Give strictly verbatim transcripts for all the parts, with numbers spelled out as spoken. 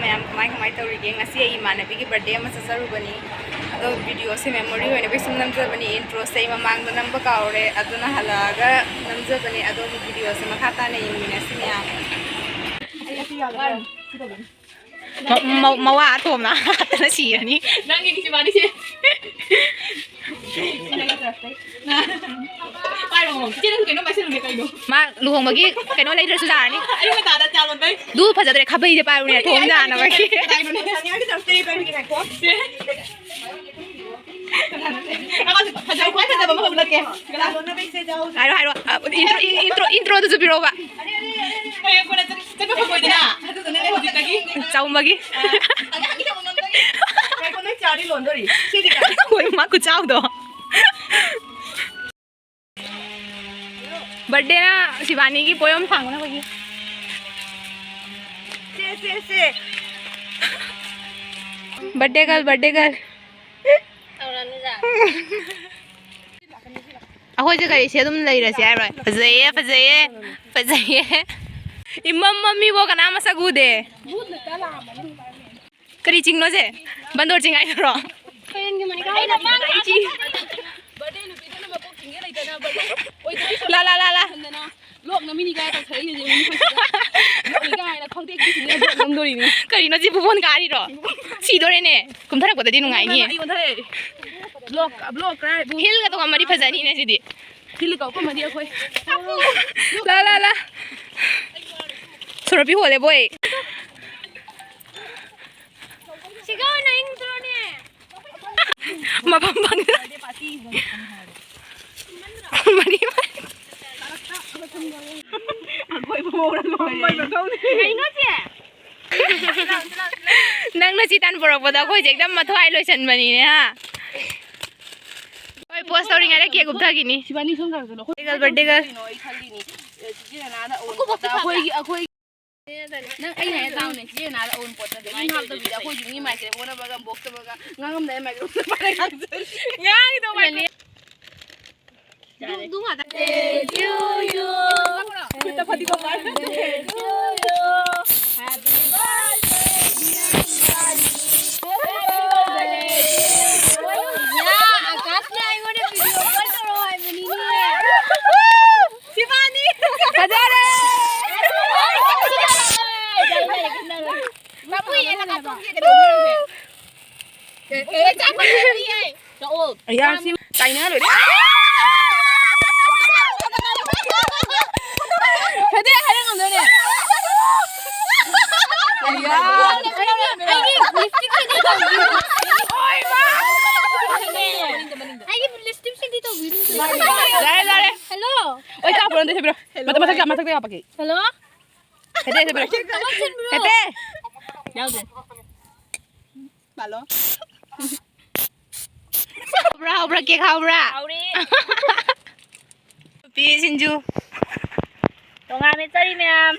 ꯃꯌꯥꯝ ꯀꯃꯥꯏ ꯀꯃꯥꯏ ꯇꯧꯔꯤꯒꯦ? ꯉꯁꯤ ꯑꯩ ꯏꯃꯥꯟꯅꯕꯤꯒꯤ ꯕꯥꯔꯗꯦ ꯑꯃ ꯆꯠꯆꯔꯨꯕꯅꯤ꯫ ꯑꯗꯣ ꯚꯤꯗꯤꯑꯣꯁꯦ ꯃꯦꯃꯣꯔꯤ ꯑꯣꯏꯅꯕꯒꯤ ꯁꯨꯝ ꯅꯝꯖꯕꯅꯤ꯫ ꯏꯟꯇ꯭ꯔꯣꯁꯦ ꯑꯩ ꯃꯃꯥꯡꯗ ꯅꯝꯕ ꯀꯥꯎꯔꯦ, ꯑꯗꯨꯅ ꯍꯜꯂꯛꯑꯒ ꯅꯝꯖꯕꯅꯤ꯫ ꯑꯗꯣ ꯚꯤꯗꯤꯑꯣꯁꯦ ꯃꯈꯥ ꯇꯥꯅ ꯌꯦꯡꯃꯤꯟꯅꯁꯤ ꯃꯌꯥꯝ꯫ ꯃ- ꯃ- ꯃꯋꯥ ꯑꯇꯣꯝꯅ ꯍꯥꯠꯇꯅ ꯁꯤꯔꯅꯤ꯫ ꯅꯪꯒꯤꯅꯤ ꯁꯤꯕꯥꯅꯤꯁꯦ꯫ ꯄꯥꯏꯔꯣ, ꯏꯆꯦ, ꯅꯪ ꯀꯩꯅꯣꯝ ꯄꯥꯏꯁꯜꯂꯨꯅꯦ, ꯀꯩꯅꯣ? ꯃꯥ ꯂꯨꯍꯣꯡꯕꯒꯤ ꯀꯩꯅꯣ ꯂꯩꯗ꯭ꯔꯁꯨ ꯌꯥꯔꯅꯤ꯫ ꯑꯌꯨꯛ ꯉꯟꯇꯥꯗ ꯆꯥ ꯂꯣꯟꯕꯩ꯫ ꯗꯨ ꯐꯖꯗ꯭ꯔꯦ, ꯈꯥꯕꯩꯁꯦ ꯄꯥꯏꯔꯨꯅꯦ, ꯊꯣꯡ ꯌꯥꯅꯕꯒꯤ꯫ ꯀꯗꯥꯏꯅꯣꯅꯦ? ꯐꯖꯕ, ꯈ꯭ꯋꯥꯏ ꯐꯖꯕ ꯑꯃ ꯎꯠꯂꯛꯀꯦ꯫ ꯍꯥꯏꯔꯣ, ꯍꯥꯏꯔꯣ꯫ ꯑ, ꯏꯟꯇ꯭ꯔꯣ, ꯏꯟ-, ꯏꯟꯇ꯭ꯔꯣ, ꯏꯟꯇ꯭ꯔꯣꯗꯨꯁꯨ ꯄꯤꯔꯛꯑꯣꯕ꯫ ꯍꯌꯦꯡ ꯀꯣꯟꯅ ꯆꯠ-, ꯆꯠꯄ ꯐꯪꯉꯣꯏꯗꯅ꯫ ꯑꯗꯨꯗꯨꯅꯅꯦ ꯍꯧꯖꯤꯛꯇꯒꯤ꯫ ꯆꯥꯎꯝꯕꯒꯤ꯫ ꯉꯥꯏꯈꯣ, ꯅꯣꯏ ꯆꯥꯗꯤ ꯂꯣꯟꯗꯣꯔꯤ꯫ ꯁꯤꯗꯤ ꯀꯥꯏ? ꯍꯣꯏ, ꯃꯥ ꯈꯨꯠꯆꯥꯎꯗꯣ꯫ ꯕꯥꯔꯗꯦꯅ ꯁꯤꯕꯥꯅꯤꯒꯤ ꯄꯣꯌꯣꯝ ꯊꯥꯡꯅꯕꯒꯤ꯫ ꯁꯦ, ꯁꯦ, ꯁꯦ꯫ ꯕꯥꯔꯗꯦ ꯒꯔꯜ, ꯕꯥꯔꯗꯦ ꯒꯔꯜ꯫ ꯑꯩꯈꯣꯏꯁꯦ ꯀꯔꯤꯁꯦ ꯑꯗꯨꯝ ꯂꯩꯔꯁꯦ ꯍꯥꯏꯔꯣꯏ? ꯐꯖꯩꯌꯦ, ꯐꯖꯩꯌꯦ, ꯐꯖꯩꯌꯦ꯫ ꯏꯃꯝ ꯃꯝꯃꯤꯕꯣ, ꯀꯅꯥ ꯃꯁꯛ ꯎꯗꯦ? ꯀꯔꯤ ꯆꯤꯡꯅꯣꯁꯦ? ꯕꯟꯗꯣꯔ ꯆꯤꯡ ꯍꯥꯏꯗꯨꯔꯣ? ꯂꯥ, ꯂꯥ, ꯂꯥ, ꯂꯥ꯫ ꯂꯣꯛꯅ ꯃꯤꯅꯤ ꯀꯥꯏ ꯇꯧꯊꯔꯛꯏꯁꯦ, ꯃꯤ ꯃꯈꯣꯏꯁꯤꯗ꯫ ꯂꯣꯛꯅꯤ ꯀꯥꯏꯅ ꯈꯪꯗꯦ, ꯀꯤꯁꯤꯅꯦ ꯂꯣꯛ ꯉꯝꯗꯣꯔꯤꯅꯤ꯫ ꯀꯔꯤꯅꯣ ꯁꯤ, ꯄꯨꯕꯣꯟ ꯀꯥꯔꯤꯔꯣ? ꯁꯤꯗꯣꯔꯦꯅꯦ꯫ ꯀꯨꯝꯊꯔꯛꯄꯗꯗꯤ ꯅꯨꯡꯉꯥꯏꯅꯤꯌꯦ꯫ ꯑꯩ ꯑꯣꯟꯊꯔꯛꯑꯦ꯫ ꯕ꯭ꯂꯣꯛ, ꯕ꯭ꯂꯣꯛ ꯀꯔꯥꯏ? ꯕ꯭ꯂꯣꯛ꯫ ꯍꯤꯜꯒ ꯇꯣꯡꯉꯝꯃꯗꯤ ꯐꯖꯅꯤꯅꯦ ꯁꯤꯗꯤ꯫ ꯍꯤꯜꯒ ꯀꯧꯀꯨꯝꯃꯗꯤ ꯑꯩꯈꯣꯏ꯫ ꯂꯥ, ꯂꯥ, ꯂꯥ꯫ ꯁꯣꯔꯣꯛꯄꯤ ꯍꯣꯜꯂꯦ ꯕꯣꯏ꯫ ꯁꯤꯒ ꯑꯣꯏꯅ ꯏꯪꯗ꯭ꯔꯣꯅꯦ? ꯃꯐꯝ ꯐꯪꯗ꯫ ꯃꯔꯤ ꯃꯔꯤ꯫ ꯀꯩꯅꯣ ꯆꯦ? ꯅꯪꯅ ꯁꯤ ꯇꯥꯟ ꯄꯨꯔꯛꯄꯗ ꯑꯩꯈꯣꯏꯁꯦ ꯑꯦꯛꯗꯝ ꯃꯊ꯭ꯋꯥꯏ ꯂꯣꯏꯁꯟꯕꯅꯤꯅꯦ, ꯍꯥ? ꯍꯣꯏ, ꯄꯣꯁ ꯇꯧꯔꯤꯉꯩꯗ ꯀꯦꯛ ꯎꯞꯊꯈꯤꯅꯤ꯫ ꯁꯤꯕꯥꯅꯤ ꯁꯣꯝ ꯁꯥꯏꯗ ꯆꯠꯂꯣ꯫ ꯑꯩꯈꯣꯏ ꯕꯥꯔꯗꯦ ꯒꯔꯜ, ꯕꯥꯔꯗꯦ ꯒꯔꯜ꯫ ꯀꯔꯤꯅꯣ ꯑꯩ ꯈꯜꯂꯤꯅꯤ꯫ ꯑꯦ, ꯆꯤꯆꯦ ꯅꯅꯥꯗ ꯑꯑꯣꯟꯄꯣꯠꯇ ꯑꯩꯈꯣꯏꯒꯤ, ꯑꯩꯈꯣꯏ ꯅꯪ ꯑꯩꯅ ꯍꯥꯏ ꯇꯥꯎꯅꯦ, ꯆꯤꯆꯦ ꯅꯥꯗ ꯑꯑꯣꯟꯄꯣꯠꯇ ꯀꯔꯤꯝ ꯍꯥꯞꯇꯕꯤꯗ ꯑꯩꯈꯣꯏ ꯌꯨꯝꯒꯤ ꯃꯥꯏꯁꯦ ꯑꯣꯟꯅꯕꯒ ꯕꯣꯛꯁ ꯑꯃꯒ ꯉꯥꯡꯉꯝꯗꯥꯏ ꯃꯥꯏꯀ꯭ꯔꯣꯐꯣꯟ ꯄꯥꯏꯔꯒ ꯉꯥꯡꯖꯔꯤ꯫ ꯉꯥꯡꯉꯤꯗꯣ ꯃꯥꯏꯀ꯭ꯔꯣꯐꯣꯟ꯫ ꯌꯥꯔꯦ꯫ ꯗꯨ, ꯗꯨ ꯉꯥꯛꯇ꯫ ꯈꯨꯠꯇ ꯐꯗꯤꯒꯣꯝ ꯄꯥꯏ꯫ Happy birthday ꯑꯌꯥ, ꯁꯤ ꯇꯥꯏꯅ ꯂꯣꯏꯔꯦ꯫ ꯐꯗꯤ ꯍꯥꯏꯔ ꯉꯝꯗꯣꯏꯅꯦ꯫ ꯑꯌꯥ꯫ ꯑꯩꯗꯤ ꯂꯤꯞꯁꯇꯤꯛꯁꯤꯗꯤ ꯇꯧꯕꯤꯔꯣ꯫ ꯑꯩꯒꯤ ꯂꯤꯞꯁꯇꯤꯛꯁꯤꯗꯤ ꯇꯧꯕꯤꯔꯣ꯫ ꯌꯥꯔꯦ, ꯌꯥꯔꯦ꯫ ꯍꯜꯂꯣ꯫ ꯑꯣꯏ, ꯀꯥꯞꯄ꯭ꯔꯣ? ꯑꯝꯇ ꯁꯦꯝꯕꯤꯔꯣ꯫ ꯃꯊꯛ, ꯃꯊꯛ, ꯃꯊꯛꯇ ꯀꯥꯞꯄꯛꯀꯦ꯫ ꯍꯜꯂꯣ꯫ ꯐꯗꯤ ꯁꯦꯝꯕꯤꯔꯣ꯫ ꯊꯕꯛ ꯆꯤꯟꯕ꯭ꯔꯣ? ꯐꯗꯤ꯫ ꯌꯥꯎꯗꯦ꯫ ꯍꯥꯎꯕ꯭ꯔꯥ, ꯍꯥꯎꯕ꯭ꯔꯥ, ꯀꯦꯛ ꯍꯥꯎꯕ꯭ꯔꯥ? ꯍꯥꯎꯔꯦ꯫ ꯅꯨꯄꯤ ꯁꯤꯡꯖꯨ꯫ ꯇꯣꯉꯥꯟꯅ ꯆꯥꯔꯤ ꯃꯌꯥꯝ꯫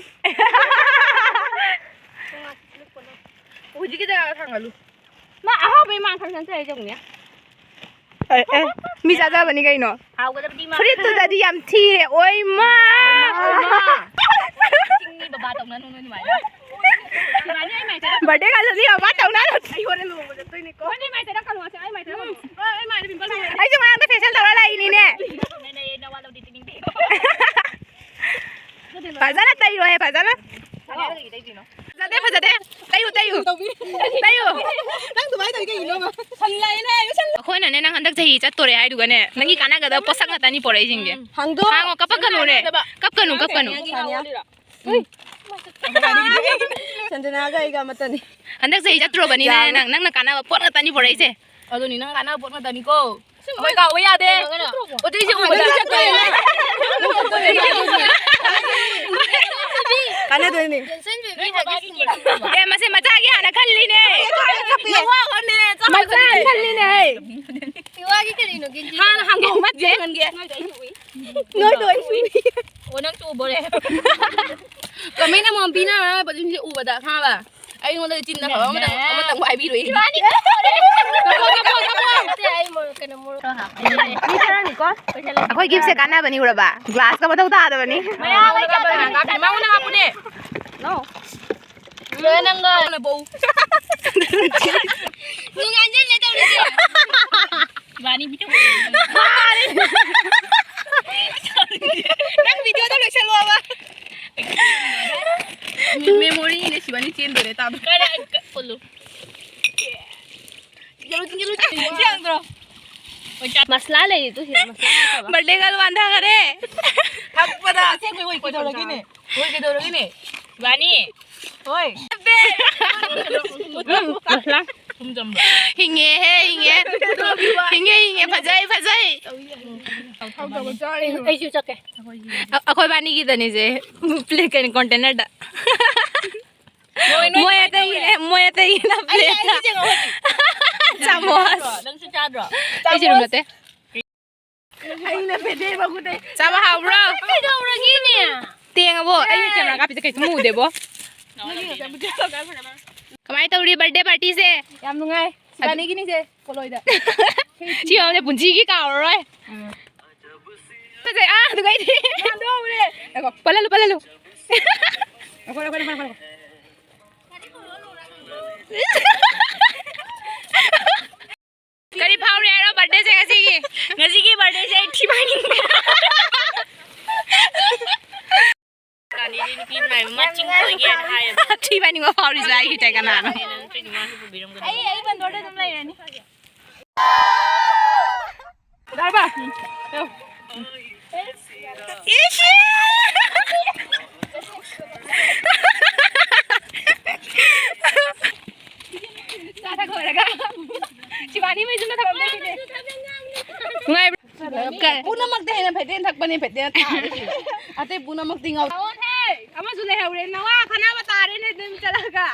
ꯍꯧꯖꯤꯛꯀꯤꯗ ꯊꯥꯡꯒꯠꯂꯨ꯫ ꯃꯥ ꯑꯍꯥꯎꯕ ꯏꯃꯥꯟ ꯈꯪ ꯈꯪ ꯆꯥꯏ ꯆꯪꯅꯦ꯫ ꯑꯦ, ꯑꯦ, ꯃꯤ ꯆꯥꯖꯕꯅꯤ ꯀꯩꯅꯣ꯫ ꯍꯥꯎꯒꯗꯕꯗꯤ ꯃꯥ꯫ ꯐꯨꯔꯤꯠꯇꯨꯗꯗꯤ ꯌꯥꯝ ꯊꯤꯔꯦ, ꯑꯣꯏ ꯃꯥ! ꯑꯣꯏ ꯃꯥ! ꯆꯤꯡꯃꯤ ꯕꯕꯥ ꯇꯧꯅꯅꯨ ꯅꯣꯏ ꯑꯗꯨꯃꯥꯏꯅ꯫ ꯏꯃꯥꯅꯤ ꯑꯩ ꯃꯥꯏ ꯇꯩꯔꯛꯀꯅꯨ꯫ ꯕꯥꯔꯗꯦ ꯀꯥꯟꯗꯗꯤ ꯕꯕꯥ ꯇꯧꯅꯅꯨ꯫ ꯑꯩ ꯍꯣꯔꯦꯟ ꯂꯨꯍꯣꯡꯕ ꯆꯠꯇꯣꯏꯅꯤꯀꯣ꯫ ꯍꯣꯔꯦꯟ ꯃꯥꯏ ꯇꯩꯔꯛꯀꯅꯨ, ꯑꯩ ꯃꯥꯏ ꯇꯩꯔꯛꯀꯅꯨ꯫ ꯑꯩ ꯃꯥꯏꯗ ꯄꯤꯝꯄꯜ ꯍꯧꯔꯦ꯫ ꯑꯩꯁꯨ ꯉꯔꯥꯡꯗ ꯐꯦꯁꯤꯌꯦꯜ ꯇꯧꯔ ꯂꯥꯛꯏꯅꯤꯅꯦ꯫ ꯅꯩꯅꯩꯌꯦ, ꯅꯋꯥ ꯂꯧꯗꯦ, ꯇꯤꯡ ꯇꯤꯡ꯫ ꯐꯖꯅ ꯇꯩꯔꯣꯍꯦ, ꯐꯖꯅ꯫ ꯐꯖꯗꯦ, ꯐꯖꯗꯦ꯫ ꯇꯩꯌꯨ, ꯇꯩꯌꯨ꯫ ꯇꯩꯌꯨ꯫ ꯅꯪ ꯑꯗꯨꯃꯥꯏꯅ ꯇꯧꯔꯤ ꯀꯩꯒꯤꯅꯣꯕ? ꯁꯟ ꯂꯥꯏꯅ ꯍꯥꯏꯌꯨ, ꯁꯟ꯫ ꯑꯩꯈꯣꯏꯅꯅꯦ, ꯅꯪ ꯍꯟꯗꯛ ꯆꯍꯤ ꯆꯠꯇꯣꯔꯦ ꯍꯥꯏꯗꯨꯒꯅꯦ, ꯅꯪꯒꯤ ꯀꯥꯟꯅꯒꯗꯕ ꯄꯣꯠꯁꯛ ꯉꯥꯛꯇꯅꯤ ꯄꯣꯔꯛꯏꯁꯤꯡꯁꯦ꯫ ꯍꯥꯡꯗꯣꯛ꯫ ꯍꯥꯡꯉꯣ, ꯀꯞꯄꯛꯀꯅꯨꯅꯦ꯫ ꯀꯞꯀꯅꯨ, ꯀꯞꯀꯅꯨ꯫ ꯁꯥꯅꯤꯌꯥ꯫ ꯎꯝ꯫ ꯁꯟꯖꯅꯥꯒ ꯑꯩꯒ ꯑꯃꯠꯇꯅꯤ꯫ ꯍꯟꯗꯛ ꯆꯍꯤ ꯆꯠꯇ꯭ꯔꯣꯕꯅꯤꯅ ꯌꯥꯔꯦ꯫ ꯅꯪ, ꯅꯪꯅ ꯀꯥꯟꯅꯕ ꯄꯣꯠ ꯉꯥꯛꯇꯅꯤ ꯄꯣꯔꯛꯏꯁꯦ꯫ ꯑꯗꯨꯅꯤ, ꯅꯪ ꯀꯥꯟꯅꯕ ꯄꯣꯠ ꯉꯥꯛꯇꯅꯤꯀꯣ꯫ ꯑꯩꯈꯣꯏ ꯀꯥꯎꯕ ꯌꯥꯗꯦ꯫ ꯀꯩꯅꯣ, ꯀꯩꯅꯣ꯫ ꯎꯠꯇꯣꯏꯁꯦ ꯎꯕꯗ꯫ ꯍꯟꯗꯛ ꯆꯠꯇꯣꯏꯅꯦ꯫ ꯀꯥꯟꯅꯗꯣꯏꯅꯦ꯫ ꯌꯦꯟꯁꯟꯕꯤꯕꯤ ꯍꯒꯤꯁꯀꯨꯝꯕ꯫ ꯑꯦ, ꯃꯁꯦ ꯃꯆꯥꯒꯤ ꯍꯥꯟꯅ ꯈꯜꯂꯤꯅꯦ꯫ ꯅꯋꯥ ꯈꯜꯂꯦ, ꯆꯞ ꯃꯆꯥ ꯍꯥꯟꯅ ꯈꯜꯂꯤꯅꯦ꯫ ꯏꯋꯥꯒꯤ ꯀꯔꯤꯅꯣ, ꯒꯦꯟꯖꯤ? ꯍꯥꯟꯅ ꯍꯥꯡꯗꯣꯛꯑꯣ, ꯃꯠꯇꯦ꯫ ꯅꯣꯏꯗꯣ ꯑꯩꯁꯨ ꯎꯏ꯫ ꯑꯣ, ꯅꯪꯁꯨ ꯎꯕꯣꯔꯦ? ꯀꯃꯦꯟ ꯑꯃꯃꯝ ꯄꯤꯅꯔ ꯄꯣꯠꯁꯤꯡꯁꯦ ꯎꯕꯗ, ꯈꯪꯉꯕ? ꯑꯩꯉꯣꯟꯗ ꯆꯤꯟꯅ ꯐꯕ ꯑꯃꯇꯪ, ꯑꯃꯇꯪ ꯍꯥꯏꯕꯤꯔꯣꯏ꯫ ꯏꯕꯥꯅꯤ ꯀꯞꯄꯣꯔꯦ꯫ ꯀꯞꯄꯣ, ꯀꯞꯄꯣ, ꯀꯞꯄꯣ꯫ ꯅꯠꯇꯦ, ꯑꯩ ꯃꯣꯔꯣꯛ, ꯀꯩꯅꯣ, ꯃꯣꯔꯣꯛ ꯍꯥꯞꯄꯦ꯫ ꯃꯤ ꯈꯔꯅꯤꯀꯣ꯫ ꯑꯩꯈꯣꯏ ꯒꯤꯐꯁꯦ ꯀꯥꯟꯅꯕꯅꯤ, ꯎꯔꯕ? ꯒ꯭ꯂꯥꯁꯀ ꯃꯊꯧ ꯇꯥꯗꯕꯅꯤ꯫ ꯃꯌꯥꯝ ꯂꯣꯏ ꯀꯞꯄꯦ꯫ ꯃꯉꯣꯟꯗ ꯍꯥꯞꯄꯨꯅꯦ꯫ ꯅꯣ꯫ ꯂꯣꯏꯔꯦ ꯅꯪꯒ꯫ ꯅꯕꯧ꯫ ꯅꯨꯡꯉꯥꯏꯖꯜꯂꯦ ꯇꯧꯔꯤꯁꯦ꯫ ꯏꯕꯥꯅꯤ ꯚꯤꯗꯤꯑꯣ ꯅꯪ ꯚꯤꯗꯤꯑꯣꯗꯣ ꯂꯣꯏꯁꯜꯂꯣꯕ꯫ ꯃꯦꯃꯣꯔꯤꯅꯦ ꯁꯤꯕꯥꯅꯤ ꯆꯦꯟꯗꯣꯔꯦ ꯇꯥꯗꯣ꯫ ꯀꯔ-, ꯀ-, ꯄꯨꯜꯂꯨ꯫ ꯌꯦꯡꯗ꯭ꯔꯣ? ꯃꯁꯂꯥ ꯂꯩꯔꯤ ꯇꯨ ꯁꯤꯗ, ꯃꯁꯂꯥ ꯍꯥꯞꯄꯕ? Birthday girl ꯋꯥꯟꯊꯈꯔꯦ꯫ ꯊꯛꯄꯗ꯫ ꯑꯁꯦꯡꯕꯩ ꯑꯣꯏ ꯀꯩꯗꯧꯔꯒꯦꯅꯦ? ꯑꯣꯏ ꯀꯩꯗꯧꯔꯒꯦꯅꯦ? ꯏꯕꯥꯅꯤ꯫ ꯍꯣꯏ꯫ ꯎꯝ, ꯃꯁꯂꯥ꯫ ꯊꯨꯝ ꯆꯝꯕ꯭ꯔꯣ? ꯍꯤꯡꯉꯦꯍꯦ, ꯍꯤꯡꯉꯦ꯫ ꯍꯤꯡꯉꯦ, ꯍꯤꯡꯉꯦ, ꯐꯖꯩ, ꯐꯖꯩ꯫ ꯑꯩꯁꯨ ꯆꯠꯀꯦ꯫ ꯑ-, ꯑꯩꯈꯣꯏ ꯕꯥꯅꯤꯒꯤꯗꯅꯤꯁꯦ, ꯄ꯭ꯂꯦ-, ꯀꯩꯅꯣ, ꯀꯣꯟꯇꯦꯅꯔꯗ꯫ ꯅꯣꯏ, ꯅꯣꯏ ꯃꯣꯏ ꯀꯃꯥꯏ ꯑꯇꯩꯒꯤꯅꯦ, ꯇꯧꯔꯦ? ꯃꯣꯏ ꯑꯇꯩꯒꯤꯅ ꯑꯩ, ꯑꯩ ꯄ꯭ꯂꯦꯠꯇ꯫ ꯁꯤꯁꯦ ꯉꯧꯍꯜꯂꯤ꯫ ꯆꯥꯃꯣꯁ꯫ ꯅꯪꯁꯨ ꯆꯥꯗ꯭ꯔꯣ? ꯑꯩꯁꯨ ꯑꯗꯨꯝ ꯅꯠꯇꯦ꯫ ꯑꯩꯅ ꯐꯦꯗꯦ ꯃꯈꯨꯠꯇꯩ꯫ ꯆꯥꯕ ꯍꯥꯎꯕ꯭ꯔꯣ? ꯀꯩꯗꯧꯔꯒꯦꯅꯦ? ꯇꯦꯡꯉꯕꯣ? ꯑꯩ ꯀꯦꯃꯦꯔꯥ ꯀꯥꯞꯄꯤꯁꯦ ꯀꯩꯁꯨ ꯎꯗꯦꯕꯣ꯫ ꯀꯃꯥꯏꯅ ꯇꯧꯔꯤ ꯕꯔꯊꯗꯦ ꯄꯥꯔꯇꯤꯁꯦ? ꯌꯥꯝ ꯅꯨꯡꯉꯥꯏ꯫ ꯁꯤꯕꯥꯅꯤꯒꯤꯅꯤꯁꯦ ꯄꯣꯂꯣꯏꯗ꯫ ꯁꯤ ꯌꯥꯎꯕꯅꯦ ꯄꯨꯟꯁꯤꯒꯤ ꯀꯥꯎꯔꯔꯣꯏ꯫ ꯎꯝ꯫ ꯐꯖꯩ꯫ ꯑꯥ, ꯑꯗꯨꯒ ꯑꯩꯗꯤ꯫ ꯉꯥꯏꯈꯣ꯫ ꯄꯜꯍꯜꯂꯨ, ꯄꯜꯍꯜꯂꯨ꯫ ꯉꯥꯏꯈꯣ, ꯉꯥꯏꯈꯣ, ꯉꯥꯏꯈꯣ, ꯉꯥꯏꯈꯣ꯫ ꯀꯔꯤ ꯐꯥꯎꯔꯤ ꯍꯥꯏꯔꯣ ꯕꯔꯊꯗꯦꯁꯦ ꯉꯁꯤꯒꯤ? ꯉꯁꯤꯒꯤ ꯕꯔꯊꯗꯦꯁꯦ ꯑꯩ ꯊꯤ ꯐꯥꯏꯅꯤꯡꯕ꯫ ꯀꯥꯅꯤꯗꯤ ꯅꯨꯄꯤ ꯅꯨꯡꯉꯥꯏꯕ ꯃꯥ ꯆꯤꯡ ꯀꯣꯏꯒꯦꯅ ꯍꯥꯏꯌꯦꯕ꯫ ꯊꯤ ꯐꯥꯏꯅꯤꯡꯕ ꯐꯥꯎꯔꯤꯁꯦ ꯑꯩꯒꯤ ꯇꯥꯏ ꯀꯅꯥꯅꯣ? ꯅꯠꯇ꯭ꯔꯗꯤ ꯃꯥꯁꯨ ꯄꯨꯕꯤꯔꯝꯒꯗꯕ꯫ ꯑꯩ, ꯑꯩ ꯕꯟꯗꯣꯔꯗ ꯑꯗꯨꯝ ꯂꯩꯔꯅꯤ꯫ ꯌꯥꯔꯕ? ꯌꯥꯎ꯫ ꯏꯁꯤ! ꯆꯥ ꯊꯛ ꯂꯣꯏꯔꯒ ꯁꯤꯕꯥꯅꯤ ꯃꯩꯁꯨꯅ ꯊꯝꯃꯝꯗꯣꯏꯁꯤꯗꯤ꯫ ꯅꯨꯡꯉꯥꯏꯕ꯭ꯔꯥ? ꯀ- ꯄꯨꯝꯅꯃꯛꯇꯤ ꯍꯦꯟꯅ ꯐꯦꯠꯇꯦꯟ ꯊꯛꯄꯅꯤ, ꯐꯦꯠꯇꯦꯟ ꯇꯥꯔꯤꯁꯤ꯫ ꯑꯇꯩ ꯄꯨꯝꯅꯃꯛꯇꯤ ꯉꯥꯎ-꯫ ꯂꯥꯛꯑꯣꯍꯦ! ꯑꯃꯁꯨ ꯂꯩꯍꯧꯔꯦ꯫ ꯅꯋꯥ ꯈꯟꯅꯕ ꯇꯥꯔꯦꯅꯦ ꯑꯗꯨꯝ ꯆꯠꯂꯒ꯫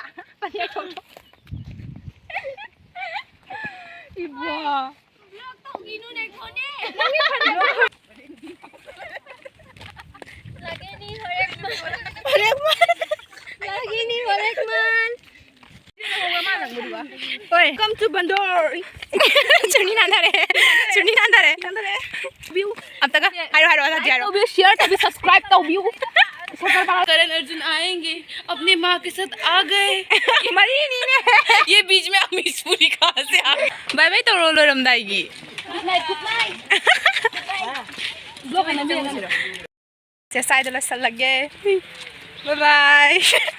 ꯏꯕꯣ꯫ Vlog ꯇꯧꯈꯤꯅꯨꯅꯦ, ꯀꯣꯟꯅꯦ꯫ ꯅꯪꯒꯤ ꯐꯅꯦꯛ꯫ ꯂꯥꯛꯀꯅꯤ ꯍꯣꯔꯦꯟ꯫ ꯍꯣꯔꯦꯟ꯫ ꯂꯥꯛꯀꯅꯤ ꯍꯣꯔꯦꯟ꯫ ꯍꯣꯏ꯫ Come to ꯕꯟꯗꯣꯔ꯫ ꯆꯨꯔꯅꯤ ꯅꯥꯟꯊꯔꯦ꯫ ꯆꯨꯔꯅꯤ ꯅꯥꯟꯊꯔꯦ꯫ ꯅꯥꯟꯊꯔꯦ꯫ View꯫ ꯑꯝꯇꯒ ꯍꯥꯏꯔꯣ, ꯍꯥꯏꯔꯣ, ꯍꯥꯏꯔꯣ꯫ Like ꯇꯧꯕꯤꯌꯨ, share ꯇꯧꯕꯤꯌꯨ, subscribe ꯇꯧꯕꯤꯌꯨ꯫ ꯀꯔꯟ ꯑꯔꯖꯨꯟ ꯑꯥꯌꯦꯡꯒꯦ꯫ ꯑꯞꯅꯦ ꯃꯥ ꯀꯦ ꯁꯥꯊ ꯑꯥ ꯒꯌꯦ꯫ ꯃꯔꯤꯅꯤꯅꯦ꯫ ꯌꯦ ꯕꯤꯆ ꯃꯦ ꯑꯃꯔꯤꯁ ꯄꯨꯔꯤ ꯀꯍꯥ ꯁꯦ ꯑꯥ ꯒꯌꯦ? ꯕꯥꯏ ꯕꯥꯏ ꯇꯧꯔꯣ ꯂꯣꯏꯔꯝꯗꯥꯏꯒꯤ꯫ Good night, good night. Vlog ꯑꯃ ꯌꯦꯡꯉꯁꯤꯔꯣ? ꯁꯦ, ꯁ꯭ꯋꯥꯏꯗ ꯂꯣꯏꯁꯜꯂꯒꯦ꯫ Bye bye꯫